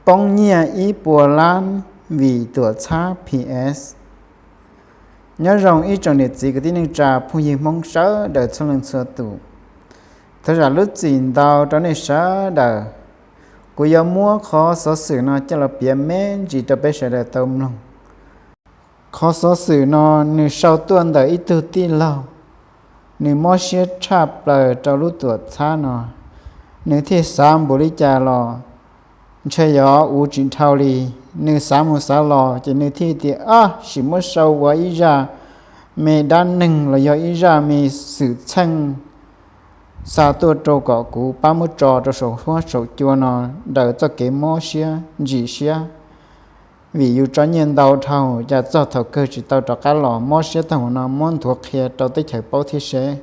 poob nyiaj ib puas lab vim tuam txhab P S. Nyob zoo ib tsoom niam txiv kwv tij neej tsa phooj ywg Hmoob sawv daws txhua leej txhua tus. Thov zam lub txim ntau rau nej sawv daws. Kuv yuav muab qhov xov xwm no coj los piav me ntsis rau peb sawv daws tau mloog. Qhov xov xwm no nws sau tuaj ntawm ib tug tij laug, nws mob siab tshaj plaws rau lub tuam txhab no. Nws thiaj xav npaum li cas los ntshe yuav ua tsis dhau li. Nws xav mus xav los ces nws thiaj tias, ab, sim muab sau ua ib zaj me dab neeg los yog ib zaj me xwm txheej xa tuaj rau kom kuv pab muab tso rau saum huab saum cua no daws txoj kev mob siab ntsim siab. Vim yus tso nyiaj ntau dhau, cas txog thaum kawg tsis tau rov qab los, mob siab tag mus no muab nthuav qhia rau teb chaws paub thiab seb.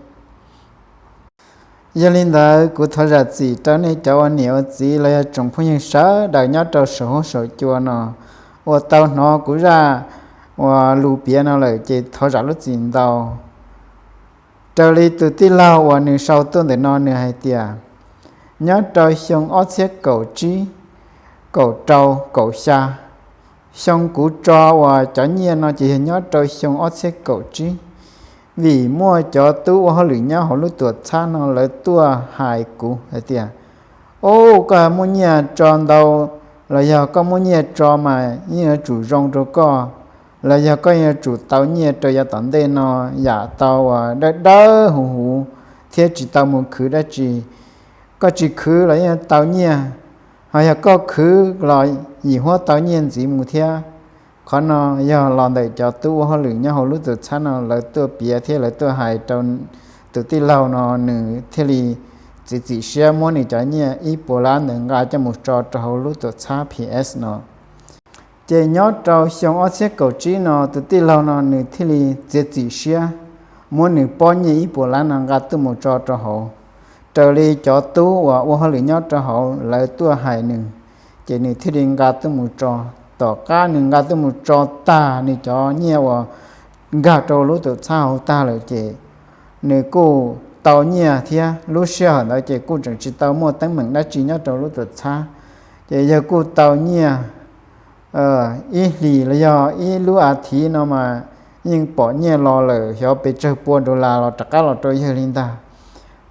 Yog li ntawd kuv thov zam txim rau nej cov ua niam ua txiv los yog tsoom phooj ywg sawv daws nyob rau saum huab saum cua no uas tau hnov kuv zaj uas lus piav no lawm ces thov zam lub txim ntau. Raws li tus tij laug uas nws sau tuaj ntawm no nws hais tias, nyob rau xyoo ob txhiab kaum tsib, kaum rau, kaum xya, xyoo kuv tso uas cov nyiaj no ces yog nyob rau xyoo ob txhiab kaum tsib, vim muaj cov tub ua hauj lwm nyob hauv lub tuam txhab no lawv tuaj hais kuv hais tias, ub, koj muaj nyiaj tso ntau los yog koj muaj nyiaj tso mas yeej yuav tsum zoo rau koj, los yog koj yuav tsum tau nyiaj rau yav tom ntej no yam tau uas dawb dawb huv huv thiab tsis tau mus khwv dab tsi. Koj tsis khwv los yeej tau nyiaj, ho yog koj khwv los yim huab tau nyiaj ntxiv mus thiab. Qhov no yog los ntawm cov tub ua hauj lwm nyob hauv lub tuam txhab no lawv tuaj piav thiab lawv tuaj hais rau tus tij laug no, nws thiaj li txiav txim siab muab nws cov nyiaj ib puas lab ntawd nqa coj mus tso rau hauv lub tuam txhab P S no. Ces nyob rau xyoo ob txhiab kaum tsib no tus tij laug no nws thiaj li txiav txim siab muab nws pob nyiaj ib puas lab no nqa tuaj mus tso rau hauv. Raws li cov tub uas ua hauj lwm nyob rau hauv lawv tuaj hais nws, ces nws thiaj li nqa tuaj mus tso. Tom qab nws nqa tuaj mus tso tag nws cov nyiaj uas nkag rau lub tuam txhab hauv tag lawm ces nws kuj tau nyiaj thiab. Lub sij hawm ntawd ces kuj tseem tsis tau muaj teeb meem dab tsi nyob rau lub tuam txhab, ces yawg kuj tau nyiaj ib hlis los yog ib lub a thiv no mas yeej pom nyiaj los lawm xyov pes tsawg pua dollar los rov qab los rau yawg li ntag.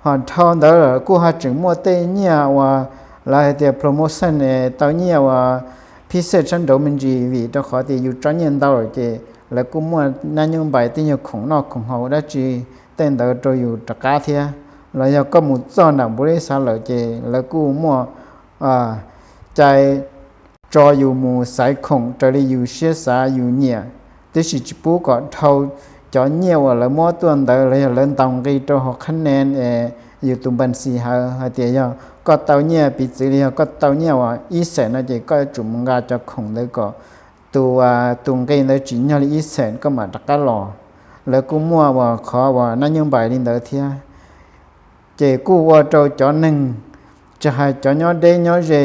Ho dhau ntawd lawm kuj ho tseem muaj tej nyiaj uas lawv hais tias promotion, tau nyiaj uas phib xej tshab nraud me ntsis, vim rau qhov tias yus tso nyiaj ntau lawm ces lawv kuj muaj nab nyob npais tej nyuag khoom noj khoom haus dab tsi tej ntawd rau yus rov qab thiab. Los yog koj mus txog nram npaum li xav lawm ces lawv kuj muaj cai tso yus mus xaiv khoom raws li yus siab xav yus nyiam, tiam sis tsis pub kom dhau cov nyiaj uas lawv muab tuaj ntawd los yog lawv ntaus nqi rau hauv qhab nees es yus tus npas xis hawv hais tias yog koj tau nyiaj, piv txwv li yog koj tau nyiaj uas ib xees no ces koj yuav tsum mus nqa cov khoom ntawd kom tus, tus nqi ntawd tsim nyog li ib xees koj mam rov qab los. Lawv kuj muaj uas qhov uas nab nyob npais li ntawd thiab. Ces kuj ua rau cov neeg, tsis hais cov nyob deb nyob ze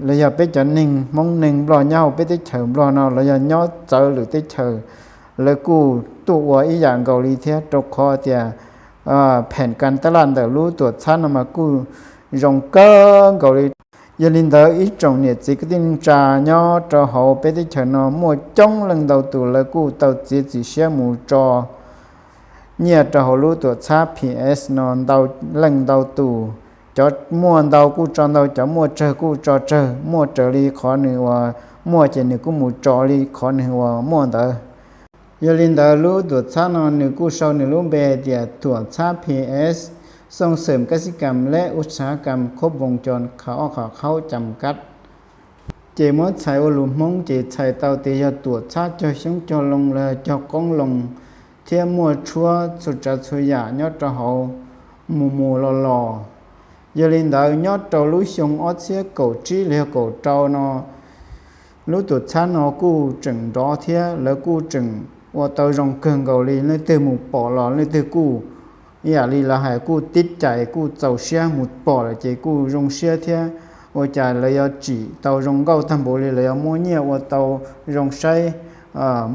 los yog peb cov neeg Hmoob neeg Nplog nyob hauv peb teb chaws Nplog no los yog nyob txawv lwm teb chaws, lawv kuj tuaj ua ib yam nkaus li thiab, rau qhov tias phem kas tab laj ntawm lub tuam txhab no mas kuj zoo kawg nkaus li. Yog li ntawd ib tsoom niam txiv kwv tij neej tsa nyob rau hauv peb teb chaws no muaj coob leej ntau tus lawv kuj tau txiav txim siab mus tso nyiaj rau hauv lub tuam txhab P S no ntau leej ntau tus. Cov muaj ntau kuj tso ntau, cov muaj tsawg kuj tso tsawg, muaj raws li qhov nws uas muaj ces nws kuj mus tso li qhov nws uas muaj ntawd. Yog li ntawd lub tuam txhab no nws kuj sau nws lub npe hais tias tuam txhab P S Xooj Xeem Kab Xib Kam Leb Ub Txhab Kam Khob Voos Cos Khav Ob Khav Khaub Cam Kab. Ces muab txhais ua lus Hmoob ces txhais tau tias yog tuam txhab cog xyoob cog loo los yog cog qoob loo thiab muaj tshuab txhua tsav txhua yam nyob rau hauv mus mus los los. Yog li ntawd nyob rau lub xyoo ob txhiab kaum tsib los yog kaum rau no, lub tuam txhab no kuj tseem nrov thiab lawv kuj tseem ua tau zoo kawg nkaus li. Leej twg mus pom los leej twg kuj ib yam li lawv hais kuj tib cais kuj txaus siab, mus pom lawm ces kuj zoo siab thiab. Ua cas lawv yuav tsim tau zoo nkauj tag npaum li, lawv yuav muab nyiaj ua tau zoo saib,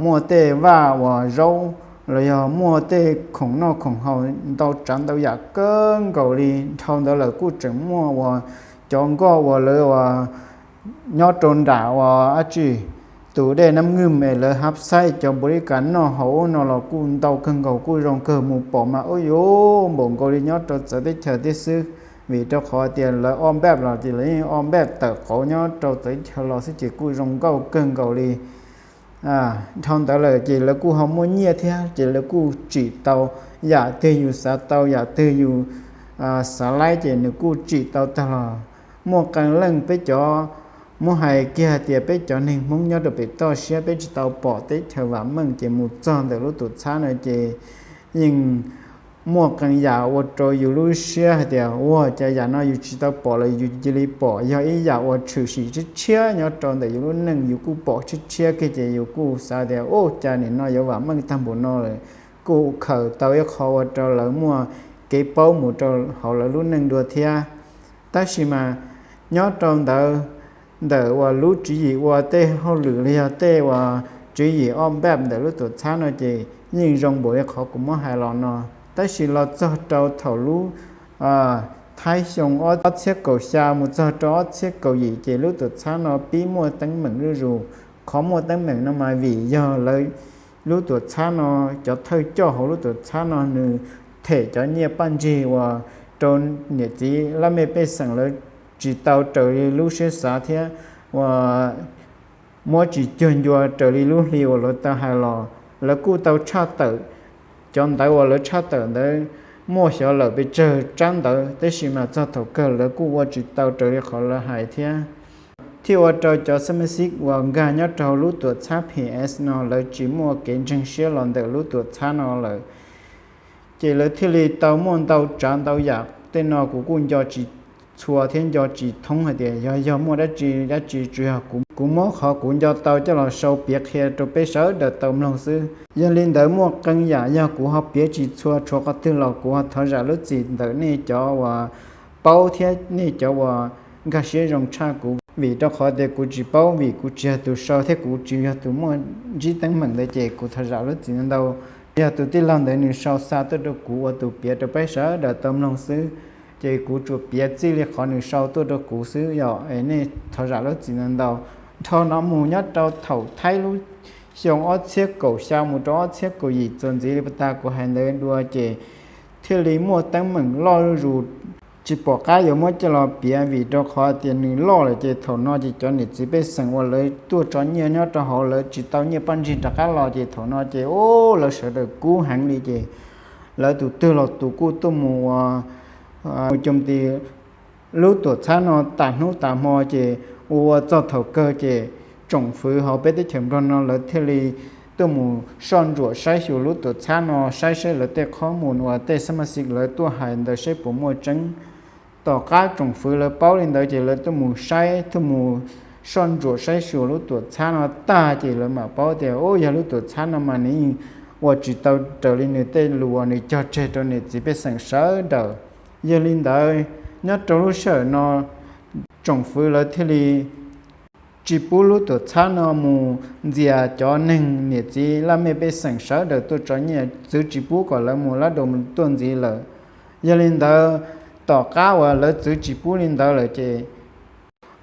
muaj tej vaj uas zaub los yog muaj tej khoom noj khoom haus ntau tsav ntau yam kawg nkaus li. Dhau ntawd lawm kuj tseem muaj uas cov nkoj uas lawv uas nyob rau nram uas dab tsi, tus dej Nab Nwj es lawv hab xaib cov npaum li kas noj haus ub no los kuj ntau kawg nkaus, kuj zoo kawg. Mus pom mas ub yuav npaum nkaus li nyob rau txawv teb chaws thiab xwb, vim rau qhov tias lawv ob npaj los ces lawv yeej ob npaj tawm qauv nyob rau txawv teb chaws los xwb ces kuj zoo nkauj kawg nkaus li. Dhau ntawd lawm ces lawv kuj ho muaj nyiaj thiab ces lawv kuj tsim tau yam twg yus xav tau, yam twg yus xav laib ces nws kuj tsim tau tag los. Muaj qee leej peb cov, muab hais kiag hais tias peb cov neeg Hmoob nyob rau pem toj siab peb tsis tau pom teb chaws vam meej ces mus txog ntawm lub tuam txhab no ces yeej muaj qee yam ua rau yus lub siab hais tias ua cas yam no yus tsis tau pom los yus cia li pom, yog ib yam uas tshwm sim tshiab tshiab nyob rau ntawm yus lub neej, yus kuj pom tshiab tshiab kiag ces yus kuj xav tias ua cas nim no yuav vam meej tag npaum no lawm, kuj khaws tau ib qho ua rau lawv muaj kev paub mus rau hauv lawv lub neej dua thiab. Tab sis mas nyob rau ntawd, ntawm uas lub tswv yim ua tej hauj lwm los yog tej uas tswv yim ob npaj ntawm lub tuam txhab no ces yeej zoo npaum li qhov kuv muab hais los no. Tab sis los txog rau thaum lub Thaib xyoo ob txhiab kaum xya mus txog rau ob txhiab kaum yim ces lub tuam txhab no pib muaj teeb meem zuj zus. Qhov muaj teeb meem no mas vim yog lawv lub tuam txhab no, cov thawj coj hauv lub tuam txhab no nws them cov nyiaj paj ntsig uas rau niam txiv laj mej pej xeem lawv tsis tau raws li lub siab xav thiab uas muab tsis cuag ncua raws li lub hli uas lawv tau hais los. Lawv kuj tau tshaj tawm, cov ntawv uas lawv tshaj tawm ntawd muaj xyov lawm pes tsawg tsab ntawv, tab sis mas txog thaum kawg lawv kuj ua tsis tau raws li qhov lawv hais thiab. Thiaj ua rau cov xab mas xib uas nkag nyob rau lub tuam txhab P S no lawv tsis muaj kev ntseeg siab los ntawm lub tuam txhab no lawm. Ces lawv thiaj li tau muaj ntau tsav ntau yam, tej no kuv kuj nco tsis txhua thiab nco tsis thoob hais tias yog yog muaj dab tsi dab tsi, tsuas yog kuv muab qhov kuv nco tau coj los sau piav qhia rau peb sawv daws tau mloog xwb. Yog li ntawd muaj qee yam yog kuv ho piav tsis txhua tshuav qhov twg los kuv ho thov zam lub txim ntawm nej cov uas paub thiab nej cov uas nkag siab zoo tshaj kuv, vim rau qhov tias kuv tsis paub, vim kuv tsis yog tus sau thiab kuv tsis yog tus muaj ntsib teeb meem ntawd ces kuv thov zam lub txim ntau. Yog tus tij laug ntawd nws sau xa tuaj rau kuv ua tus piav rau peb sawv daws tau mloog xwb, ces kuv tsuas piav txij li qhov nws sau tuaj rau kuv xwb, yog es nej thov zam lub txim ntau ntau. Dhau no mus nyob rau thaum Thaib lub xyoo ob txhiab kaum xya mus rau ob txhiab kaum yim txuas ntxiv li pas tas kuv hais ntawd dua ces thiaj li muaj teeb meem loj zuj zus, tsis pom qab yuav muab coj los piav vim rau qhov tias nws loj lawm ces thaum no ces cov niam txiv pej xeem uas lawv tuaj tso nyiaj nyob rau hauv lawv tsis tau nyiaj paj ntsig rov qab los ces thaum no ces ub lawv sawv daws kub heev li ces lawv tus twg los tus kuj tuaj mus ua mus coo ti lub tuam txhab no tas hnub tas hmo ces ua ua txog thaum kawg ces tsoom fwv hauv peb teb chaws Nplog no lawv thiaj li tuaj mus soj ntsuam saib xyuas lub tuam txhab no, saib saib lawv tej qhob mus uas tej xab mas xib lawv tuaj hais ntawd saib puas muaj tseeb. Tom qab tsoom fwv lawv paub li ntawd ces lawv tuaj mus saib, tuaj mus soj ntsuam saib xyuas lub tuam txhab no tag ces lawv mam paub tias ub yog lub tuam txhab no mas nws yeej ua tsis tau raws li nws tej lus uas nws cog tseg rau niam txiv pej xeem sawv daws. Yog li ntawd, nyob rau lub sij hawm no tsoom fwv lawv thiaj li tsis pub lub tuam txhab no mus ntxias cov neeg niam txiv laj mej pej xeem sawv daws tuaj tso nyiaj, txwv tsis pub kom lawv mus lab doo tuaj ntxiv lawm. Yog li ntawd, tom qab uas lawv txwv tsis pub li ntawd lawm ces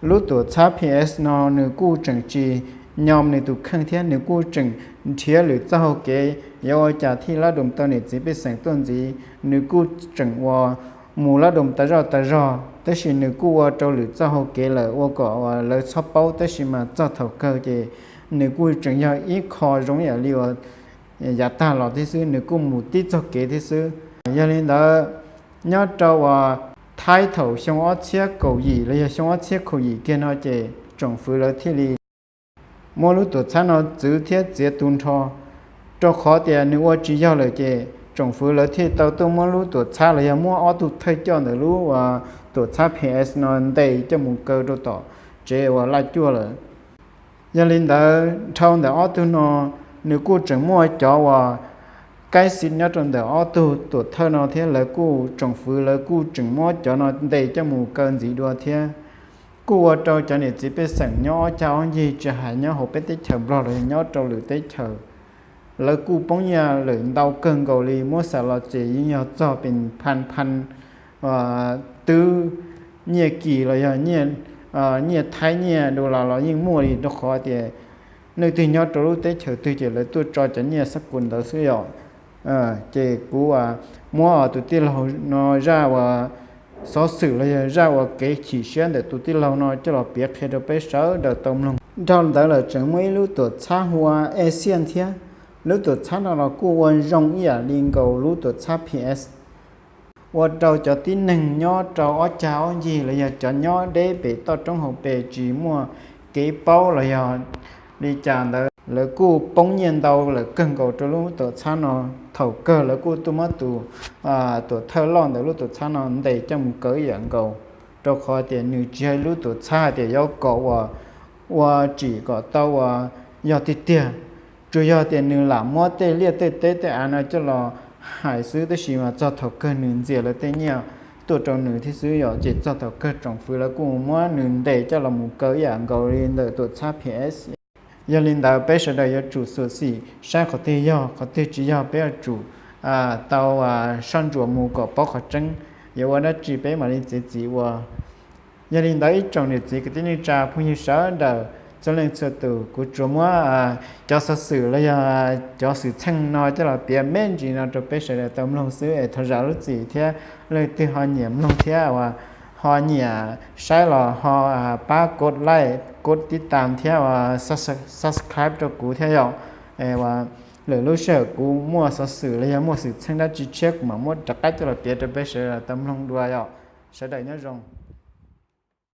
lub tuam txhab P S no nws kuj tseem tsis nyom nws tus kheej thiab nws kuj tseem nrhiav lwm txoj hau kev yuav ua cas thiaj lab doo tau niam txiv pej xeem tuaj ntxiv. Nws kuj tseem ua mus lab doo tas zoj tas zog, tab sis nws kuj ua rau lwm txoj hau kev lawm ua kom uas lawv txhob paub, tab sis mas txog thaum kawg ces nws kuj tseem yog ib qho zoo yam li uas yav tag los thiab xwb, nws kuj mus tib txoj kev thiab xwb. Yog li ntawd, nyob rau uas Thaib thaum xyoo ob txhiab kaum yim los yog xyoo ob txhiab kaum yim kiag no ces tsoom fwv lawv thiaj li muab lub tuam txhab no txwv thiab txiav tu nrho, rau qhov tias nws ua tsis yog lawm ces tsoom fwv lawv thiaj tau tuaj muab lub tuam txhab los yog muab ob tug thawj coj ntawm lub tuam txhab P S no ntes coj mus kaw rau tom tsev uas laj cuaj lawm. Yog li ntawd, dhau ntawm ob tug no, nws kuj tseem muaj cov uas kaib xim nyob rau ntawm ob tug tuam thawj no thiab lawv kuj, tsoom fwv lawv kuj tseem muab cov no ntes coj mus kaw ntxiv dua thiab. Kuj ua rau cov niam txiv pej xeem nyob ob cag ob ncig tsis hais nyob hauv peb teb chaws Nplog los yog nyob rau lwm teb chaws, lawv kuj poob nyiaj lawm ntau kawg nkaus li, muab xam los ces yeej yog txog pes pha pha twb nyiaj kis los yog nyiaj nyiaj thaib nyiaj dollar los yeej muaj li, rau qhov tias leej twg nyob rau lub teb chaws twg ces lawv tuaj tso cov nyiaj xab kus ntawd xwb yom. Ces kuv muab tus tij laug no zaj uas xov xwm los yog zaj uas kev chim siab ntawm tus tij laug no coj los piav qhia rau peb sawv daws tau mloog. Dhau ntawd lawm tseem muaj ib lub tuam txhab hu ua Asian thiab. Lub tuam txhab no los kuj ua zoo ib yam li nkaus lub tuam txhab P S, ua rau cov tib neeg nyob rau ob cag ob ncig los yog cov nyob deb pem toj roob hauv pes tsis muaj kev paub los yog li cas ntawd, lawv kuj poob nyiaj ntau lawm kawg nkaus rau lub tuam txhab no. Thaum kawg lawv kuj tuaj muab tus tuam thawj loj ntawm lub tuam txhab no ntes coj mus kaw ib yam nkaus, rau qhov tias nws tsis yog ib lub tuam txhab hais tias yuav kom uas ua tsim kom tau uas yog tiag tiag, tsuas yog tias nws lam muab tej liaj tej teb tej av no coj los hais xwb, tab sis mas txog thaum kawg nws ntxias lawv tej nyiaj tuaj rau nws thiab xwb yom. Ces txog thaum kawg tsoom fwv lawv kuj muab nws ntes coj los mus kaw ib yam nkaus li ntawm tuam txhab P S. Yog li ntawd peb sawv daws yuav tsum xyuam xim saib qhov twg yog qhov twg tsis yog, peb yuav tsum tau soj ntsuam mus kom paub qhov tseeb, yuav ua dab tsi peb mam li txiav txim ua. Yog li ntawd ib tsoom niam txiv kwv tij neej tsa phooj ywg sawv daws txhua leej txhua tus, kuv tsuas muab cov xov xwm los yog cov xwm txheej no coj los piav me ntsis no rau peb sawv daws tau mloog xwb es thov zam lub txim thiab. Leej twg ho nyiam mloog thiab uas ho nyiam saib los ho pab kov like, kov tib tam thiab uas subscribe rau kuv thiab yom. Lwm lub sij hawm kuv muaj xov xwm los yog muaj xwm txheej dab tsi tshiab kuv mam muab rov qab coj los piav rau peb sawv daws tau mloog dua yom. Sawv daws nyob zoo.